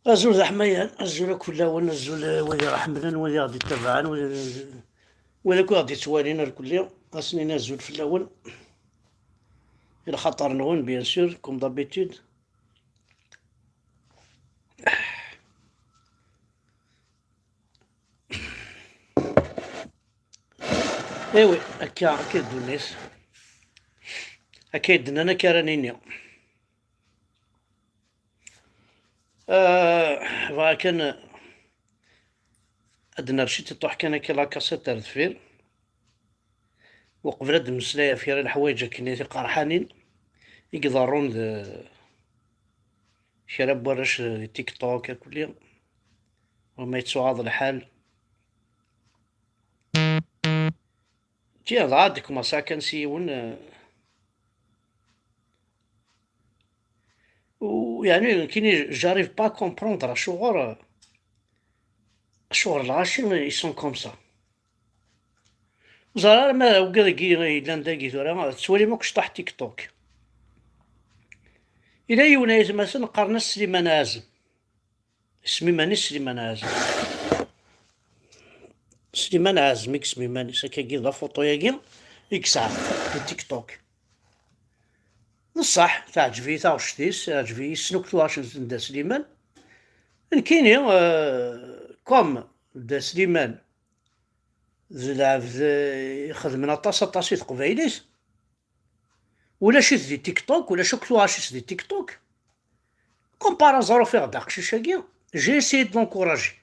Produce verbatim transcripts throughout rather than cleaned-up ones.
Azul d aḥmayan, azul akk fell-awen, azul, eh, wid i ɣ-ḥemmlen, wid i ɣ-d-ittabaɛen, wid, wid akk i ɣ-d-ittwalin irkelli, ad sen-nini azul fell-awen. I lxaṭer-nwen, bien sûr, comme d'habitude. Eh oui, akka, akka i ddunit. Akka i d-nnan, akka ara nini. Eh, bɣa kan ad d-nerr ciṭ, iṭuḥ kan akka la cassette ar deffir. Uqbel ad d-nemmeslay ɣef kra n leḥwayeǧ akken tiqerḥanin i iḍerrun d kra n warrac di TikTok akk-, wama yettuɣaḍ lḥal. Tiens, dɣa ad d-kmaṣaɣ kan s yiwen, eh, u, yeɛni, nekkini, j'arrive pas à comprendre acuɣer, acuɣer lɣaci ils sont comme ça. Ur ẓriɣ ara ma ugad-agi yellan dagi tura, tettwalim akk cṭaḥ TikTok. Yella yiwen ayetma-s qqaren-as Sliman Ɛazem. Isem iman-is Sliman Ɛazem. Sliman Ɛazem i yisem iman-is, akkagi d afuṭu-yagi i yesɛa di TikTok. D ṣṣeḥ, teɛǧeb-iyi taɣect-is, teɛǧeb-iyi, ssneɣ-t tuɣac n Dda Sliman. Nekkini, euh, comme Dda Sliman d lɛebd, euh, ixedmen aṭas, aṭas i teqbaylit, ulac-it di TikTok, ulac akk tuɣac-is di TikTok. Comme par hasard ufiɣ-d aqcic-agi, j'ai essayé de l'encourager.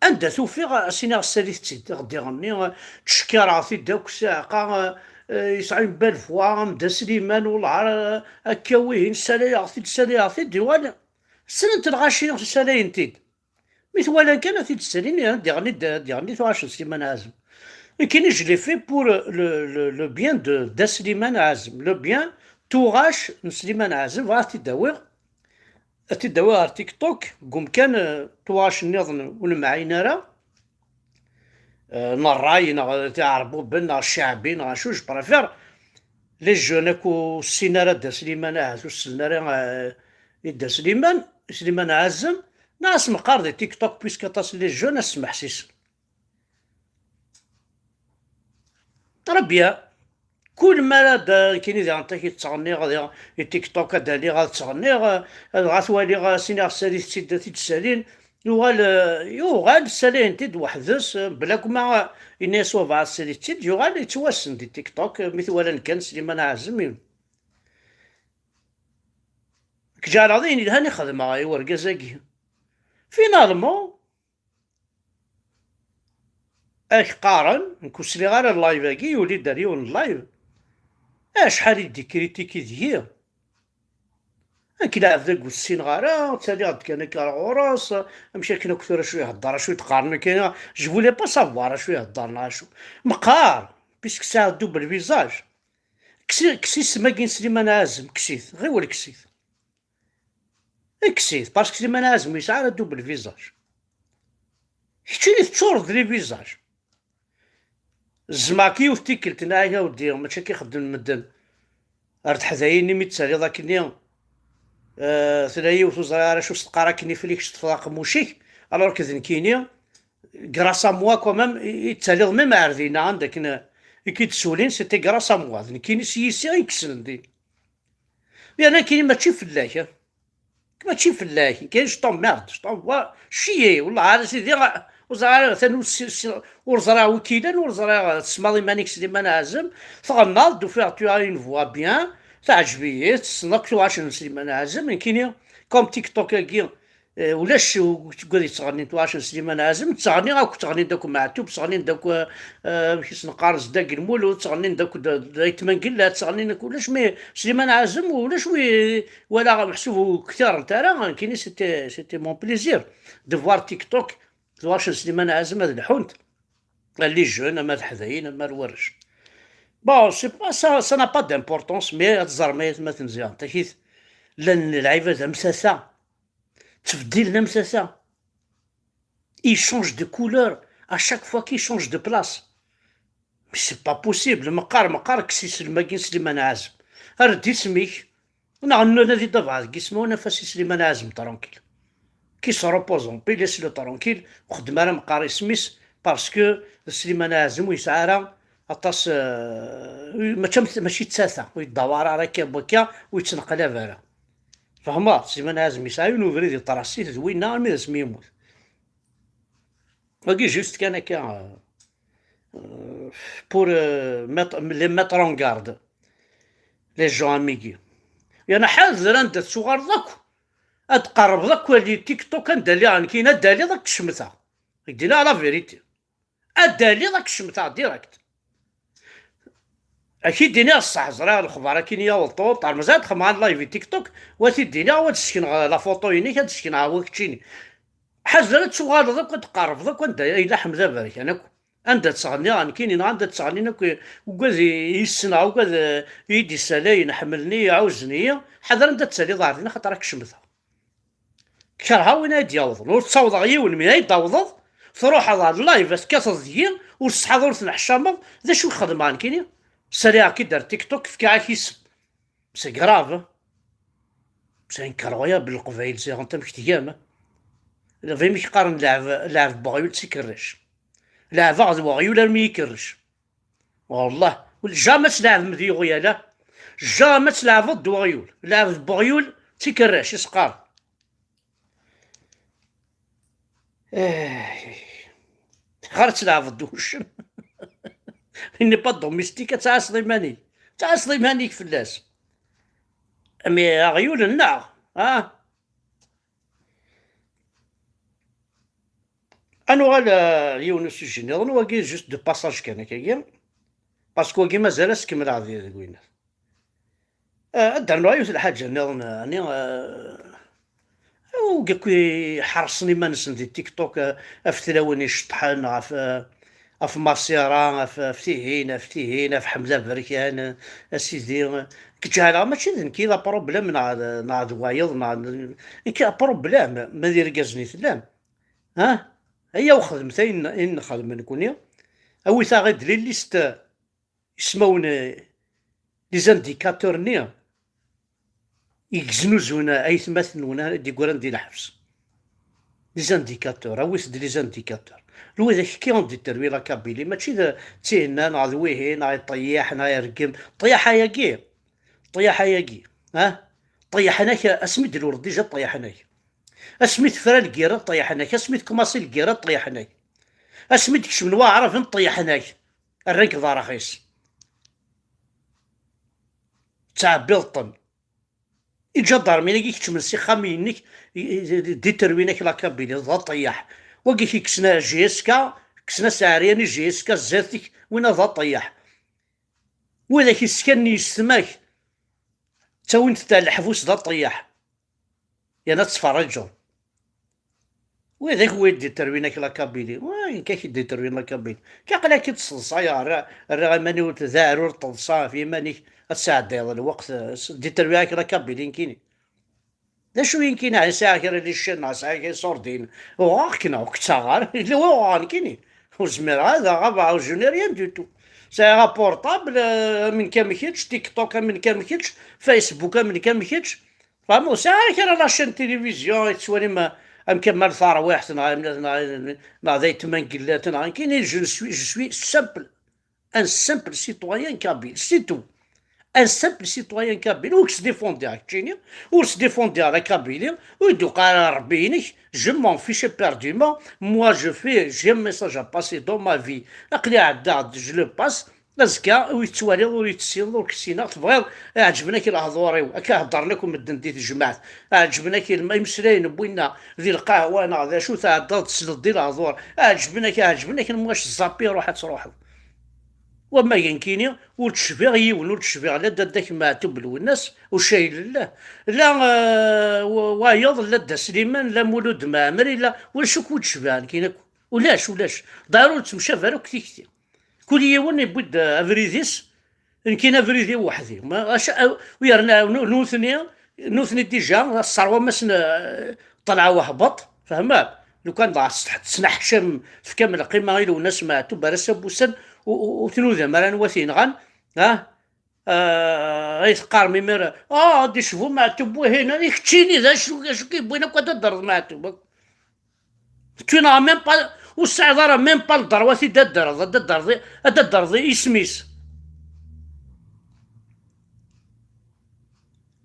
Anda t-ufiɣ, ad s-iniɣ ssalit-tt-id, ɣdiɣ-nni, ttcekkireɣ-t-id akk ssiɛqa, eh, yesɛa une belle voix, am Dda Sliman, wellah, eh, akka wihin, ssalayeɣ-t-id, ssalayeɣ-t-id, yuɣal, ssnent lɣaci, ssalayent-id. Mi t-walan kan, ad t-id-ssalin, ad d-iɣenni, ad d-iɣenni tuɣac n Sliman Ɛazem. Nekkini, je l'ai fait pour le, le, le bien de Dda Sliman Ɛazem, le bien tuɣac n Sliman Ɛazem, bɣiɣ ad t-id-awiɣ, ad t-id-awiɣ ɣer TikTok, deg umkan, eh, tuɣac nniḍen ur nemɛin ara, eh, n ṛṛay, neɣ tiɛerbuben, neɣ cceɛbi, neɣ acu, je préfère les jeunes akk ur ssinen ara Dda Sliman, ahat ur ssnen ara, eh, i Dda Sliman, Sliman Ɛazem, neɣ as-meqqar di TikTok, puisque aṭas n les jeunes ad smeḥsisen. Très bien. Kul mi ara d-, nekkini diɣen takit ttɣenniɣ, diɣ i TikTok ad d-aliɣ ad ttɣenniɣ, eh, dɣa twaliɣ, eh, siniɣ ssalit-tt-id, ad t-id-ssalin. Yuɣal, eh, yuɣal ssalayent-id weḥd-s, eh, bla akk ma, eh, ini-as wabɛaḍ ssalit-tt-id, yuɣal yettwassen di TikTok, eh, mi t-walan kan Sliman Ɛazem. Nekk ǧeɛleɣ d ayen yelhan i xedmeɣ i urgaz-agi. Finalement, ak qqaren, nekk ur sliɣ ara live-agi, yuli-d ar yiwen live. Acḥal i d-ikritiki deg-i. Nekk lɛebd-agi ur t-ssineɣ ara, ttaliɣ-d kan akka ar ɣur-s, amek akken akk tura acu ihedder, acu i d-qqaren akka, je voulais pas savoir acu ihedder neɣ acu. Meqqar, puisque sɛiɣ double visage. Kkes-, kkes isem-agi n Sliman Ɛazem, kkes-it, ɣiwel kkes-it. Kkes-it, parce que Sliman Ɛazem ur yesɛi ara double visage. Keččini teččureḍ d les visages. Zzmeɣ-k yiwet tikkelt, nniɣ-ak a weddi, mačči akka i xeddmen medden. Ar teḥdayin-nni mi d-taliḍ akkenni, eh, tella yiwet ur ẓriɣ ara acu s-teqqar akkenni fell-i, kečč teṭṭfeḍ aqemmuc-ik, alors que d nekkini, grâce à moi quand même, i, i d-taliḍ même ar dinna, anda akken, eh, i k-id-ssulin, c'était grâce à moi. D nekkini s yis-i i yekksen din. Yerna nekkini mačči fell-ak, eh. Mačči fell-ak, nekkini je t'emmerde, je t'envoie chier, wellah ar sidi, ur ẓriɣ ara atan ur s-, s-, ur ẓriɣ wi k-ilan, ur ẓriɣ, eh, tesmaḍ iman-ik Sliman Ɛazem, tɣennaḍ-d, ufiɣ tu as une voix bien, teɛǧeb-iyi, tessneḍ akk tuɣac n Sliman Ɛazem, nekkini, comme TikTok-agi, eh, ulac u-, deg wad yettɣennin tuɣac n Sliman Ɛazem, ttɣenniɣ akk, ttɣennin-d akk Meɛtub, ttɣennin-d akk, eh, amek i s-neqqar, Zeddak Lmulud, ttɣennin-d akk d, d Ayt Mengellat, ttɣennin akk ulac, mais Sliman Ɛazem ulac wi walaɣ meḥsub ur ktirent ara, nekkini c'était, c'était mon plaisir de voir TikTok, tuɣac n Sliman Ɛazem ad leḥḥunt, les jeunes, ama d ḥdayin, ama d warrac. Bon, c'est pas ça, ça n'a pas d'importance, mais ad teẓrem ay atmaten ziɣen takit, llan lɛibad am tata, ttbeddilen am tata. Ils changent de couleur à chaque fois qu'ils changent de place. Mais c'est pas possible. Meqqar, meqqar, kkes isem-agi n Sliman Ɛazem. Err-d isem-ik. Neɣ nadi d abeɛḍ deg isem-iw, naf-as i Sliman Ɛazem, tranquille. qui se repose en paix, laisse-le tranquille, ur xeddem ara meqqar isem-is, parce que d Sliman Ɛazem ur yesɛi ara aṭas, euh, mačči am, mačči d tata, ur yeddawar ara akka n wakka, ur yettneqlab ara. Fehmeḍ? Sliman Ɛazem yesɛa yiwen ubrid yeṭṭras-it d winna armi d asmi yemmut. Wagi juste kan akka, euh, euh, pour, euh, mettre, les mettre en garde, les gens amigi. Yerna ḥader anda tettuɣaleḍ akk, ad tqerrbeḍ akk ar TikTok anda lliɣ nekkini, ad d-taliḍ ad k-cemteɣ. Ak-d-iniɣ la vérité. Ad d-taliḍ ad k-cemteɣ direct. Ak-id-iniɣ ṣṣeḥ, ẓriɣ lexbar akin yaweḍ ṭuṭ, ar mazal ad xemɣan live i TikTok, wa t-id-iniɣ, wa d-ssekneɣ la photo-inek, ad d-ssekneɣ wa keččini. Ḥader ad tuɣaleḍ akk, ad tqerrbeḍ akk anda yella Ḥmed Aberkan akk. Anda ttɣenniɣ nekkini, neɣ anda ttɣennin akk ugad i, i ssneɣ, ugad, eh, i yi-d-issalayen, ḥemmlen-iyi, ɛuzen-iyi, ḥader anda ttaliḍ ar din, axaṭer ad k-cemteɣ. Kerheɣ win ay d-yawḍen. Ur ttawḍeɣ yiwen, mi ay d-tawḍeḍ, truḥeḍ ar live, ad tekkateḍ deg-i, ur tessetḥaḍ, ur tenneḥcameḍ. D acu i xedmeɣ nekkini? Saliɣ-k-id ar TikTok, fkiɣ-ak isem. C'est grave. C'est incroyable, Leqbayel ziɣen amek tgam. D amek qqaren, leɛb, leɛb n weɣyul d tikerrac. Leɛbeɣ d weɣyul armi ikerrec. Wallah, jamais ad tleɛbem d yiɣyal, ah. Jamais ad tleɛbeḍ d weɣyul. Leɛb d weɣyul d tikerrac, i s-qqaren. Eh, xir ad tleɛbeḍ d uccen. Il n'est pas domestique, ad tɛasseḍ iman-ik. Ad tɛasseḍ iman-ik fell-as. Mi aɣyul nneɣ, ah. Ad nuɣal, euh, yiwen usujji nniḍen, wagi juste de passage kan akkagi, parce que wagi mazal ad s-kemmleɣ di, deg winna. Euh, ad d-rnuɣ yiwet lḥaǧa nniḍen, euh, ani, euh, wigi akk iḥerṣen iman-nsen di TikTok, euh, ɣef tlawin iceṭṭḥen, ɣef, euh, ɣef Masira, ɣef, ɣef tihin, ɣef tihin, ɣef Ḥmed Aberkan, euh, a sidi, euh, k-ǧeɛleɣ mačči d nekk i d aproblem neɣ d, neɣ d wayeḍ, neɣ d, nekk aproblem, ma d irgazen i tellam. Ha? Ayaw xedmet ayen, ayen nxedem nekkni. Awit-aɣ-id les listes, ismawen, eh, les indicateurs-nni i yeznuzun aytmaten-nwen ara d-yeggran di lḥebs. Les indicateurs, awit-d les indicateurs. Lwidak qui ont détruit la Kabylie, mačči d tihenna neɣ d wihin, neɣ iṭeyyaḥ, neɣ irgem. Ṭeyyaḥ ayagi, ṭeyyaḥ ayagi, ha? Ṭeyyaḥen-ak, asmi d-luleḍ déjà ṭeyyaḥen-ak. Asmi tefra lgirra, ṭeyyaḥen-ak. Asmi tkumaṣi lgirra, ṭeyyaḥen-ak. Asmi d-kecmen waɛraben, ṭeyyaḥen-ak. Rran-k d arxis. Ttɛebbiḍ-ten. Iǧadarmin-agi kecmen s ixxamen-nnek, i, i, i, détruin-ak la Kabylie, d aṭeyyaḥ. Wagi k-ikksen J S K, kksen-as Ɛeryan i J S K, zdat-k, winna d aṭeyyaḥ. Widak yesskanen yessetma-k, ttawin-t ar leḥbus d aṭeyyaḥ. Yerna ad tferrǧeḍ. Widak wi d-iterwin ak la Kabylie. Wa, nekk ak d-iterwin la Kabylie. Ka aql-ak-id teḍṣayeḍ, rriɣ, rriɣ iman-iw d aɛrur, teḍṣa ɣef yiman-ik, ad tesɛeddayeḍ lweqt, eh, s-, d-iterwi ak la Kabylie nekkini. D acu i nekkini, ah, sɛiɣ kra n licen, neɣ sɛiɣ kra n iṣurdiyen? Uɣeɣ-k neɣ ur k-ttaɣeɣ ara? Yella wa uɣeɣ nekkini. Ur zmireɣ ad aɣeɣ, je n'ai rien du tout. Sɛiɣ apurṭabl, eh, am nekk am kečč, TikTok am nekk am kečč, Facebook am nekk am kečč. Fahmeḍ? Ur sɛiɣ ara kra la chaîne télévision i tettwalim, eh, am Kamal Tarwiḥt neɣ, neɣ, neɣ, neɣ d aytma n Gellert neɣ nekkini, je suis, je suis simple. Un simple citoyen kabyle, c'est tout. Un simple citoyen kabyle. Ur k-sdéfendiɣ keččini, ur sdéfendiɣ la Kabylie, ur d-uqal ara Rebbi-inek, je m'en fiche éperdument, moi je fais, j'ai un message à passer dans ma vie. Aql-i ɛeddaɣ-d, je le passe, azekka ur yettwaliḍ, ur yettessineḍ, ur k-ssineɣ, tebɣiḍ, ɛeǧben-ak lehdur-iw, akka heddren akk medden di tejmaɛt, ɛeǧben-ak ilm-, imeslayen n winna di lqahwa neɣ d acu, tɛeddaḍ tesleḍ di lehdur, ɛeǧben-ak, ɛeǧben-ak, moi je zappe, ruḥ ad truḥeḍ. Wama nekkini, ur d-cbiɣ yiwen, ur d-cbiɣ la Dadda-k Meɛtub Lwennas, ucayel llah, la, eh, wa-, wayeḍ, la Dda Sliman, la Mulud Mɛemmri, la, ulac akk ur d-cbiɣ nekkini akk. Ulac, ulac. D'ailleurs ur nettemcabi ara akk tikti. Kul yiwen yewwi-d, eh, abrid-is, nekkini abrid-iw weḥd-i. Ma, aca-, eh, u yerna nu-, nutni, nutni déjà, sserwam-asen, eh, ṭṭelɛa u hbeṭ, fehmeḍ? Lukan dɣa tesneḥ-, tesneḥcam, tefkam lqima i Lwennas Meɛtub, ar ass-a n wussan, u-, u-, ur tnudam ara anwa t-yenɣan, ha? Ah, ay teqqarem imir, ah, ad icbu Meɛtub wihin, i keččini d acu, d acu k-yewwin akk ad d-teddreḍ Meɛtub? Tu n'as même pas, ur tesɛiḍ ara même pas le droit ad d-tadreḍ, ad d-tadreḍ, ad d-tadreḍ isem-is.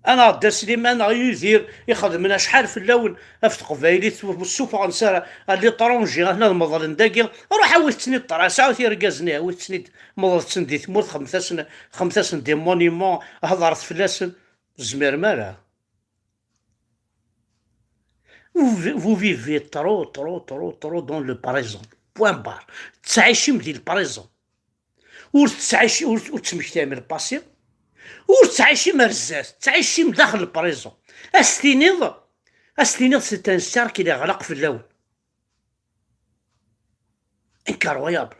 Anaɣ Dda Sliman, anaɣ Yidir, ixedmen acḥal fell-awen ɣef teqbaylit, ur ssufɣen s ara à l'étranger, aten ad meḍlen dagi. Ruḥ awit-ten-id ṭṭra, sɛut irgazen-iw, awit-ten-id, meḍlet-ten di tmurt, xedmet-asen, xedmet-asen des monuments, hedṛet fell-asen. Ur tezmirem ara. Vous, vous vivez trop, trop, trop, trop dans le présent. Point barre. Tettɛicim di le présent. Ur tettɛici-, ur, ur tettmektam le passé. Ur tettɛicim ar zdat, tettɛicim daxel le présent. Ad s-tiniḍ, ad s-tiniḍ c'est un cercle iɣlaq fell-awen. Incroyable.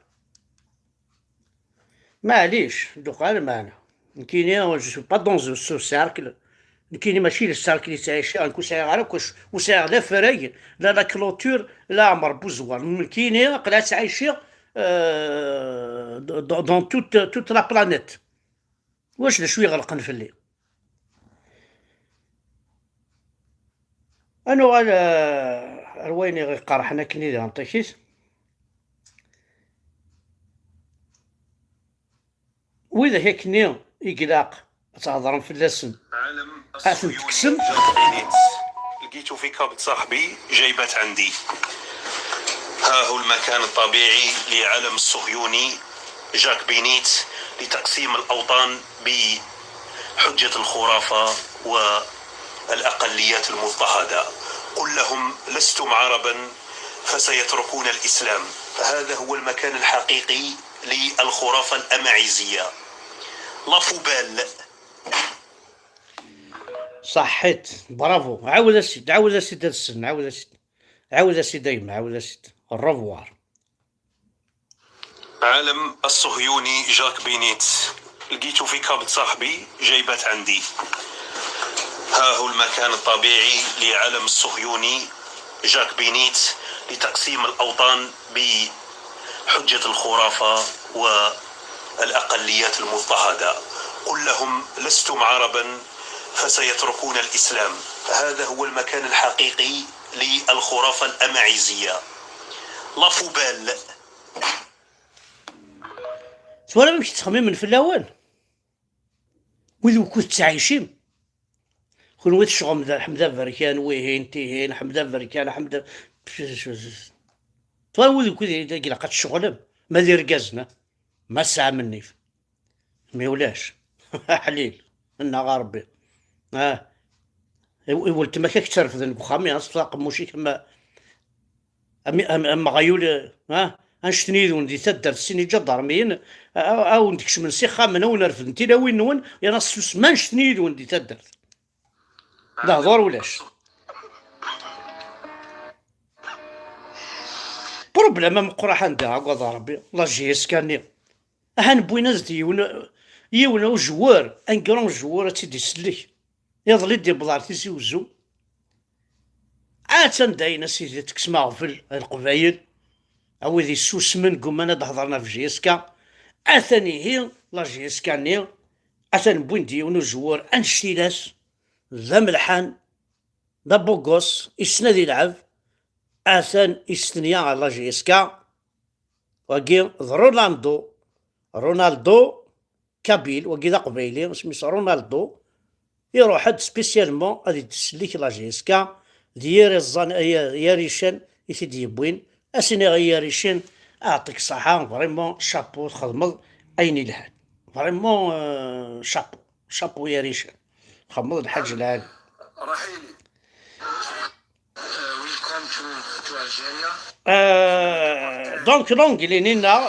Maɛlic, d uqal meɛna. Nekkini, je suis pas dans ce cercle. Nekkini mačči le cercle i ttɛici, nekk ur sɛiɣ ara akk, ur sɛiɣ la freg, la la clôture, la Ɛmer Buzwar. Nekkini aql-i ttɛiciɣ, euh, dans, dans toute, toute la planète. Wac d acu iɣelqen fell-i? Ad nuɣal, eh, ar wayen i ɣ-iqerḥen akken i d anṭikit. Widak akkenni i ilaq ad thedrem fell-asen, ad ten-tekksem. لقيته في كابت صاحبي، جايبات عندي. ها هو المكان الطبيعي لعلم الصهيوني جاك بينيت لتقسيم الأوطان بحجة الخرافة والأقليات المضطهدة. قل لهم لستم عربا فسيتركون الإسلام. هذا هو المكان الحقيقي للخرافة الأمازيغية. La poubelle. صحيت، برافو. عاود اسيد، عاود اسيد هاد السن، عاود اسيد، عاود اسيد، ايما عاود اسيد. الريفوار. علم الصهيوني جاك بينيت، لقيته في كابت صاحبي، جايبات عندي. ها هو المكان الطبيعي لعلم الصهيوني جاك بينيت لتقسيم الأوطان بحجة الخرافة والأقليات المضطهدة. قل لهم لستم عربا فسيتركون الإسلام. هذا هو المكان الحقيقي للخرافة الأمازيغية. La poubelle. Twalam amek ttxemmimen fell-awen? Wid ukud ttɛicim. Kunwi tecɣem d Ḥmed Aberkan, wihin, tihin, Ḥmed Aberkan, Ḥmed A-, Tura wid ukud ilaq ad tceɣlem, ma d irgazen, a? Ma tesɛam nnif. Mi ulac. Aḥlil. Nnaɣ a Ṛebbi. Ah. I, i weltma-k ad k-tt-refden deg uxxam, ya, s aqemmuc-ik am, am, am, am aɣyul, ah, annect-nni yid-wen di taddart, sin iǧadarmiyen, a, a, a wen-d-kecmen s ixxamen, a wen-refden tilawin-nwen, yerna susem annect-nni yid-wen di taddart. D ahdur ulac. Problème ameqqran anda, agad Ṛebbi, la J S K-nni. Ahan wwin-as-d yiwen, yiwen ujewwer, un grand joueur, ad tt-id-isellek. Iḍelli d-yewweḍ ar Tizi Uzzu. Atan dayen, a sidi, tekksem aɣbel a Leqbayel, a wid yessusmen, gguman ad d-hedren ɣef J S K. Atan ihi, la J S K-nni, atan wwin-d yiwen ujewwer annect-ilas, d amelḥan, d abugos, issen ad ilɛeb, atan istenya ɣer la J S K. Wagi d Ronaldo, Ronaldo Kabyle, wagi d aqbayli, isem-is Ronaldo, iruḥ-d spécialement ad d-isellek la J S K, d yir iẓẓan, yir, yir ican i t-id-yewwin, ad s-iniɣ i yir ican, aɛṭik ṣṣaḥa, vraiment, chapeau, txedmeḍ ayen ilhan. Vraiment, euh, chapeau, chapeau yir ican. Txedmeḍ lḥaǧ lɛali. Rahili. Euh, welcome to, to Algeria. Euh, donc, l'anglais-nni-nneɣ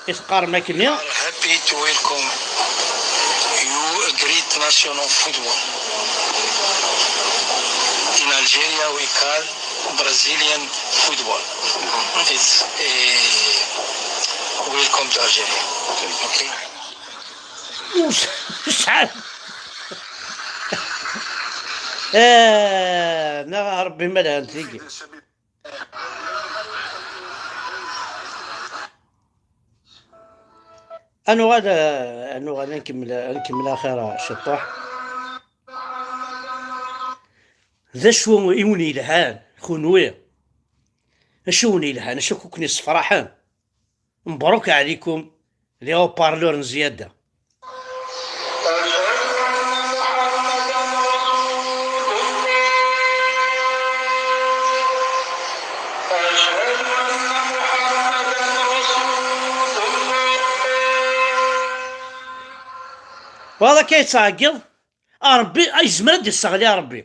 i teqqarem akkenni. We are happy to welcome you, a great nation of football. In Algeria, we call Brazilian football. It's a welcome to Algeria. Okay. Ur s-, ur sɛan. Eh, neɣ Ṛebbi ma lhant tigi. Ad nuɣal, eh, ad nuɣal ad nkemmel, ad nkemmel axir ciṭuḥ. D acu i wen-yelhan, kunwi? Acu wen-yelhan, acu akk ken-yessefraḥen? Mebṛuk ɛlikum, les haut-parleurs n zzyada. Wala akka yettɛeggiḍ, Ṛebbi, ay, yezmer ad d-isseɣli Ṛebbi.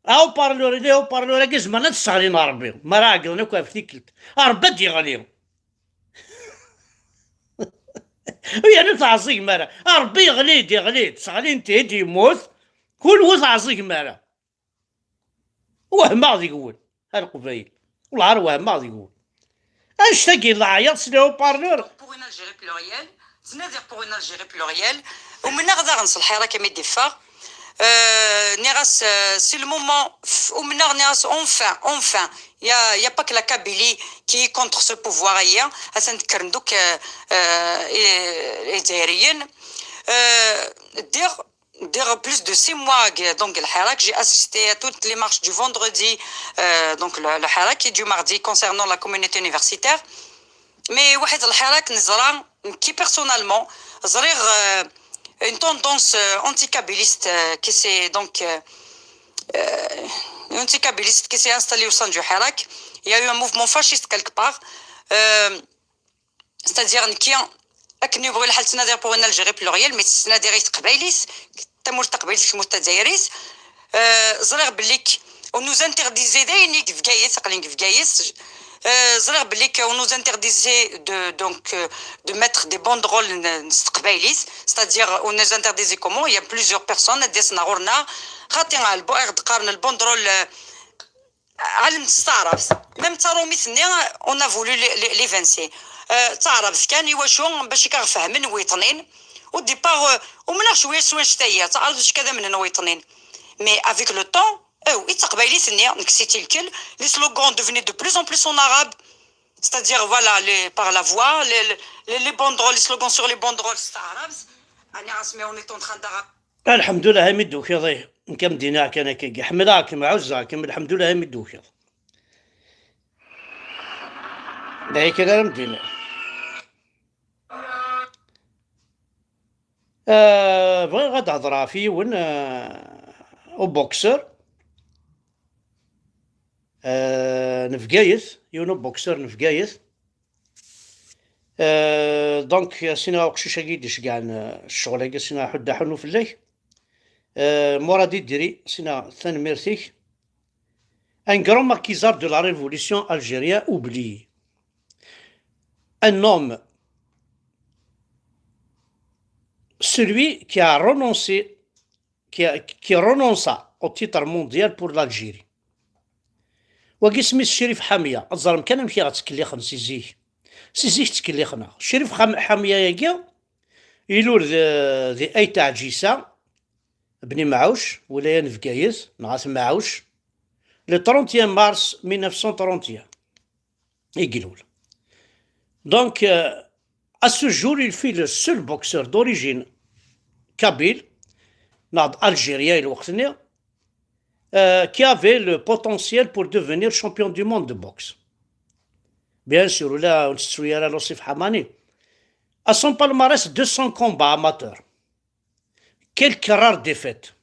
Haut-parleur, les haut-parleurs-agi zemren ad sseɣlin Ṛebbi. Mi ara ɛeggḍen akk ɣef tikkelt, Ṛebbi ad d-yeɣli. Ur yerna ur teɛẓigem ara. Ṛebbi yeɣli-d, yeɣli-d. Sseɣlin-t-id, yemmut. Kul ur teɛẓigem ara. Wehmeɣ deg-wen, a Leqbayel. Wellah ar wehmeɣ deg-wen. Annect-agi leɛyaḍ s les haut-parleurs. Pour une Algérie plurielle, ttnadiɣ pour une Algérie plurielle. Umneɣ daɣen s lḥirak mi d-iffeɣ. Euh, nniɣ-as, euh, c'est le moment, f-, umneɣ, nniɣ-as, enfin, enfin, il y a, il y a pas que la Kabylie qui est contre ce pouvoir-agi. Atan kkren-d akk, euh, euh, i-, Izzayriyen. Euh, ddiɣ, ddiɣ plus de six mois, donc, lḥirak. J'ai assisté à toutes les marches du vendredi, euh, donc le, le حراك, et du mardi concernant la communauté universitaire. Mais واحد الحراك نزرا كي personnellement زريغ, euh, une tendance, euh, anti-kabyliste, euh, qui s'est donc, euh, euh, une anti-kabyliste qui s'est installée au sein du حراك. Il y a eu un mouvement fasciste quelque part. Euh, c'est-à-dire, nekki, akken yebɣu lḥal, ttnadiɣ pour une Algérie plurielle, mais ttnadiɣ i teqbaylit, tamurt taqbaylit, tamurt tazzayrit. Euh, ẓriɣ belli k-, on nous interdisait, d ayen i deg Bgayet, aql-i deg Bgayet. Euh, ẓriɣ belli k-, on nous interdisait de, donc, euh, de mettre des banderoles n, n s teqbaylit, c'est-à-dire, on nous interdisait comment? Il y a plusieurs personnes, ad d-asen ɣur-neɣ, xaṭi, lbu-, i ɣ-d-qqaren lbanderole, euh, Ɛelmeɣ s taɛrabt. Même d taṛumit-nni, on a voulu les, les, les évincer. Euh, d taɛrabt kan, i wacu? Bac i k-aɣ-fehmen wiṭnin. Au départ, euh, umneɣ cwiya s wanect-agi, d taɛrabt bac ad amnen wiṭnin. Mais avec le temps, euh, i d taqbaylit-nni, nekk si tilkel, les slogans devenaient de plus en plus en arabe. C'est-à-dire, voilà, les, par la voix, les, les, les, les banderoles, les slogans sur les banderoles, s taɛrabt. Ɛni ɣas, mais on est en train d'arabe. Lḥemdullah, imi d-tukiḍ, ih. Nekk am d-iniɣ kan akka, ḥemmleɣ-kem, ɛuzzeɣ-kem, lḥemdullah, imi d-tukiḍ. D aya kan ara m-d-iniɣ. Euh, bɣiɣ ad d-hedreɣ ɣef yiwen, euh, uboxeur, euh, n Bgayet, yiwen uboxeur n Bgayet. Euh, donc, sina uqcic-agi i d-iceggɛen, euh, ccɣel-agi, sina ḥuddu aḥunnu fell-ak. Euh, Mourad Idri, sina tanemmirt-ik. Un grand maquisard de la révolution algérienne oublié. Un homme, celui qui a renoncé, qui a, qui renonça au titre mondial pour l'Algérie. Wagi isem-is Crif Ḥamya. Ad teẓrem kan amek i ɣ-ttkellixen si zik. Si zik ttkellixen-aɣ. Crif Xam-, Ḥamya-agi, ilul di, di Ayt Ɛǧisa, Bni Mɛuc, wilaya n Bgayet, neɣ At Mɛuc, le trente et un mars mille neuf cent trente et un. I ilul. Donc, euh, à ce jour, il fut le seul boxeur d'origine kabyle, neɣ algérien, i lweqt-nni, euh, qui avait le potentiel pour devenir champion du monde de boxe. Bien sûr, ula ur nettu ara Lossif Hamani. À son palmarès, deux cents combats amateurs. Quelques rares défaites.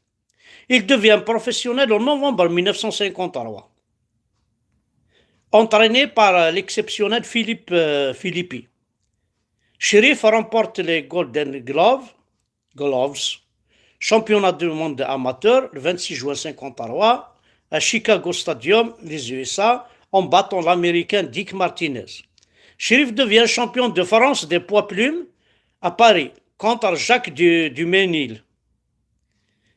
Il devient professionnel en novembre mille neuf cent cinquante-trois, entraîné par, euh, l'exceptionnel Philippe, euh, Filippi. Crif remporte les Golden Glove, Gloves, championnat du monde amateur, le vingt-six juin cinquante-trois, à Chicago Stadium, les U S A, en battant l'Américain Dick Martinez. Crif devient champion de France des poids plumes à Paris contre Jacques Du-, Dumesnil.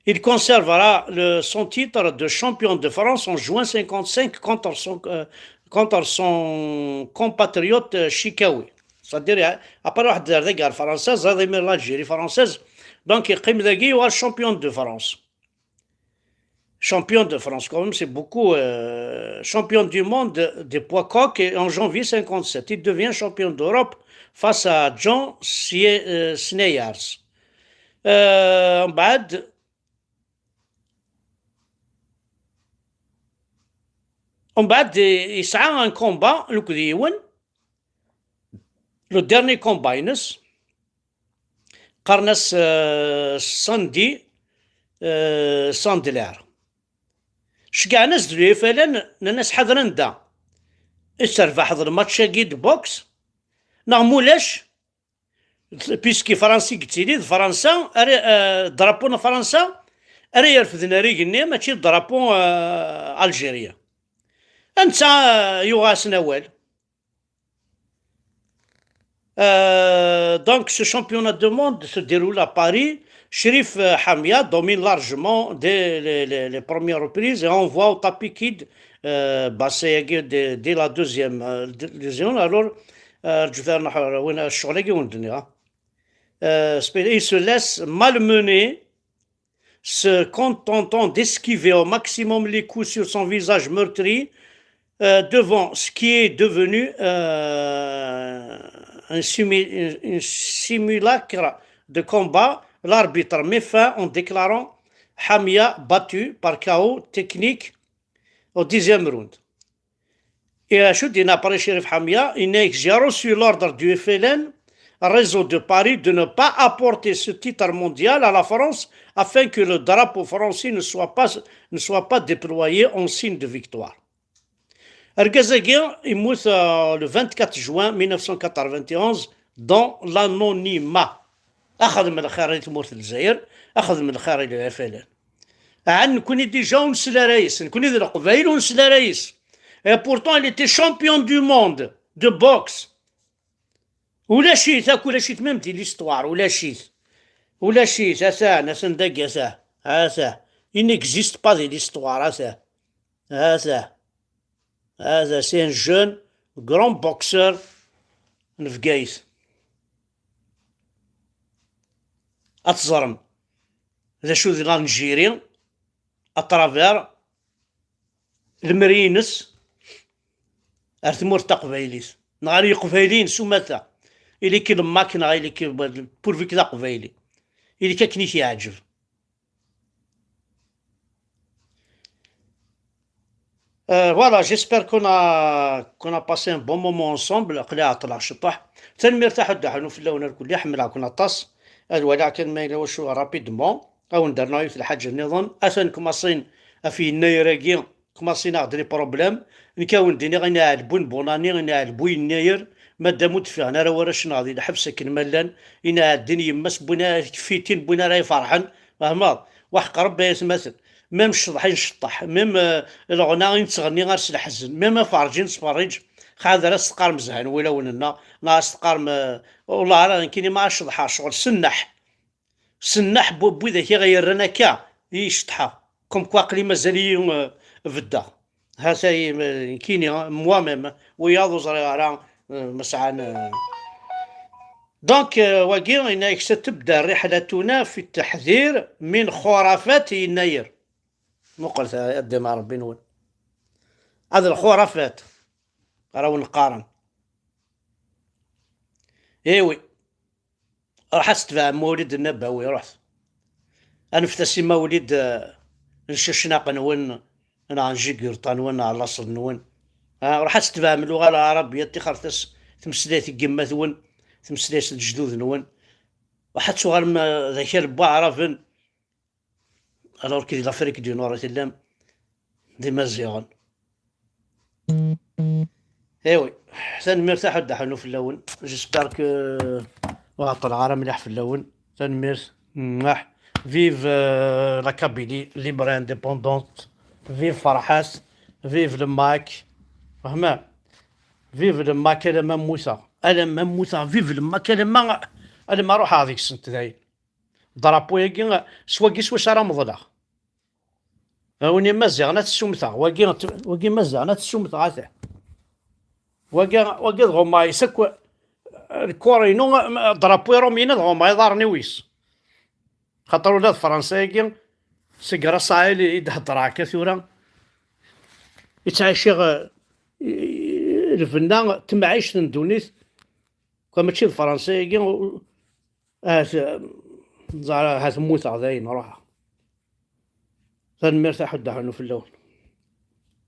Il conservera le, son titre de champion de France en juin cinquante-cinq contre son, euh, contre son compatriote, euh, Chikaoui. C'est-à-dire, euh, après واحد الدردقة الفرنسيز، هذا من l'Algérie française. Donc, يقيم ذاكي هو champion de France. Champion de France, quand même, c'est beaucoup. Euh, champion du monde des poids coqs et en janvier cinquante-sept. Il devient champion d'Europe face à John Sie-, euh, Sneyers. Euh, ومن بعد، Umbeɛd yesɛa un combat akked yiwen, le dernier combat-ines, qqaren-as, euh, Sandy, euh, Sandler. Ceggɛen-as-d l'U F L N, nnan-as: "Ḥader anda i terbaḥeḍ lmatch-agi de boxe, neɣ mulac, puisque Fransa i yettili, d Fransa ara, euh, drapeau n Fransa ara yerfden ar igenni, mačči d drapeau, euh, algérien." Netta, euh, yuɣ-asen awal. Euh, donc, ce championnat du monde se déroule à Paris. Chérif, euh, Hamia domine largement dès les, les, les premières reprises et envoie au tapis Kid, euh, Bassé dès, dès la deuxième, euh, deuxième. Alors, euh, je vais euh, euh, il se laisse malmener, se contentant d'esquiver au maximum les coups sur son visage meurtri, euh, devant ce qui est devenu, euh, un simi-, un, un simulacre de combat. L'arbitre met fin en déclarant Hamia battu par K O technique au dixième round. Et acu d-yenna après Chérif Hamia, il n'a, j'ai reçu l'ordre du F L N, réseau de Paris, de ne pas apporter ce titre mondial à la France afin que le drapeau français ne soit pas, ne soit pas déployé en signe de victoire. Argaz-agi yemmut, euh, le vingt-quatre juin mille neuf cent quatre-vingt-onze dans l'anonymat. Axdem lxir i tmurt n Lezzayer, axdem lxir i le F L N. Ɛan nekkni déjà ur nsel ara yes, nekkni d Leqbayel ur nsel ara yes. Et pourtant, il était champion du monde de boxe. Ulac-it akk, ulac-it même di l'histoire, ulac-it. Ulac-it, atan, atan dagi, atan, atan. Il n'existe pas di l'histoire, atan. Atan. Atan, c'est un jeune grand boxeur n Bgayet. Ad teẓrem d acu d l'Algérie à travers lemri-ines ar tmurt taqbaylit, neɣ ar yeqbayliyen s umata, ili-k le Mac neɣ ili-k, pourvu que d aqbayli, ili-k akken i k-yeɛǧeb. Euh, voilà, j'espère qu'on a, qu'on a passé un bon moment ensemble. Aql-i ɛeṭṭleɣ ciṭṭaḥ. Tanemmirt a Ḥuddu Ḥanun fell-awen irkelli, ḥemmleɣ-ken aṭas. Ad waliɣ kan ma yella wacu rapidement. Ad wen-d-rnuɣ yiwet lḥaǧa nniḍen. Atan kmaṣin ɣef yennayer-agi, kmaṣin-aɣ-d les problèmes. Nekk ad wen-d-iniɣ, inaɛel bu n Bunani, inaɛel bu yennayer, madam ur d-fiɣen ara warrac-nneɣ di lḥebs akken ma llan, inaɛel ddin yemma-s, wwin ara kfitin, wwin ara iferḥen, fehmeḍ? Waḥeq Rebbi ay atmaten. Même ccḍeḥ i nceṭṭeḥ, même, euh, leɣna i nettɣenni ar s leḥzen, même aferǧ i nettferriǧ, xader ad s-teqqarem zhan wulawen-nneɣ, neɣ ad s-teqqarem, euh, wellah ara nekkini ma ara ceḍḥeɣ ccɣel, senneḥ. Senneḥ n w-, n widak i ɣ-yerran akka i ceṭṭḥeɣ. Comme quoi aql-i mazal-iyi, euh, beddeɣ. Hata-yi, euh, nekkini, euh, moi-même, wiyaḍ ur ẓriɣ ara, euh, ma sɛan, euh. Donc, euh, wagi, yenna-yak: "ستبدأ رحلتنا في التحذير من خرافات yennayer." Muqel ta-, a ddin Ṛebbi-nwen. Ad lxurafat ara wen-qqaren. Eh oui. Ruḥ ad tetbeɛem Mawlid Nnabawi, ruḥet. Anfet-as i Mawlid, eh, n cacnaq-nwen, neɣ n jigurṭa-nwen, neɣ n laṣel-nwen. Ah, ruḥ ad tetbeɛem lluɣa lɛarabiya, ṭixret-as tmeslayt n yemma-twen, tmeslayt n lejdud-nwen. Ruḥ ad tuɣalem, eh, d akal n waɛraben. Alors que di l'Afrique du Nord i tellam, d imaziɣen. Eh oui, tanemmirt a Ḥuddu Ḥanun fell-awen. J'espère que ur ɛeṭṭleɣ ara mliḥ fell-awen. Tanemmirt. Mwah. Vive, euh, la Kabylie libre et indépendante. Vive Ferḥat. Vive le Mac. Fehmem? Vive le Mac, alamma mmuteɣ. Alamma mmuteɣ. Vive le Mac, alamma, alamma ruḥeɣ deg-sent dayen. Drapeau-agi, s wagi s wacu ara meḍleɣ. A win imaziɣen ad t-ssumteɣ. Wagi, wagi imaziɣen ad t-ssumteɣ, ata. Wagi, wagi d ɣummaɣ-is akk, lkur-inu, drapeau iṛumyen ad ɣummeɣ iḍarren-iw yes. Xaṭer ula d Fransa-agi, seg Rasaɛil i d-heddreɣ akka tura, i ttɛiciɣ, eh, i, i, lbenna, temɛict n ddunit, kwa mačči d Fransa-agi, u-, ahat, ẓer, ahat mmuteɣ dayen, ruḥeɣ. Tanemmirt a Ḥuddu Ḥanun fell-awen.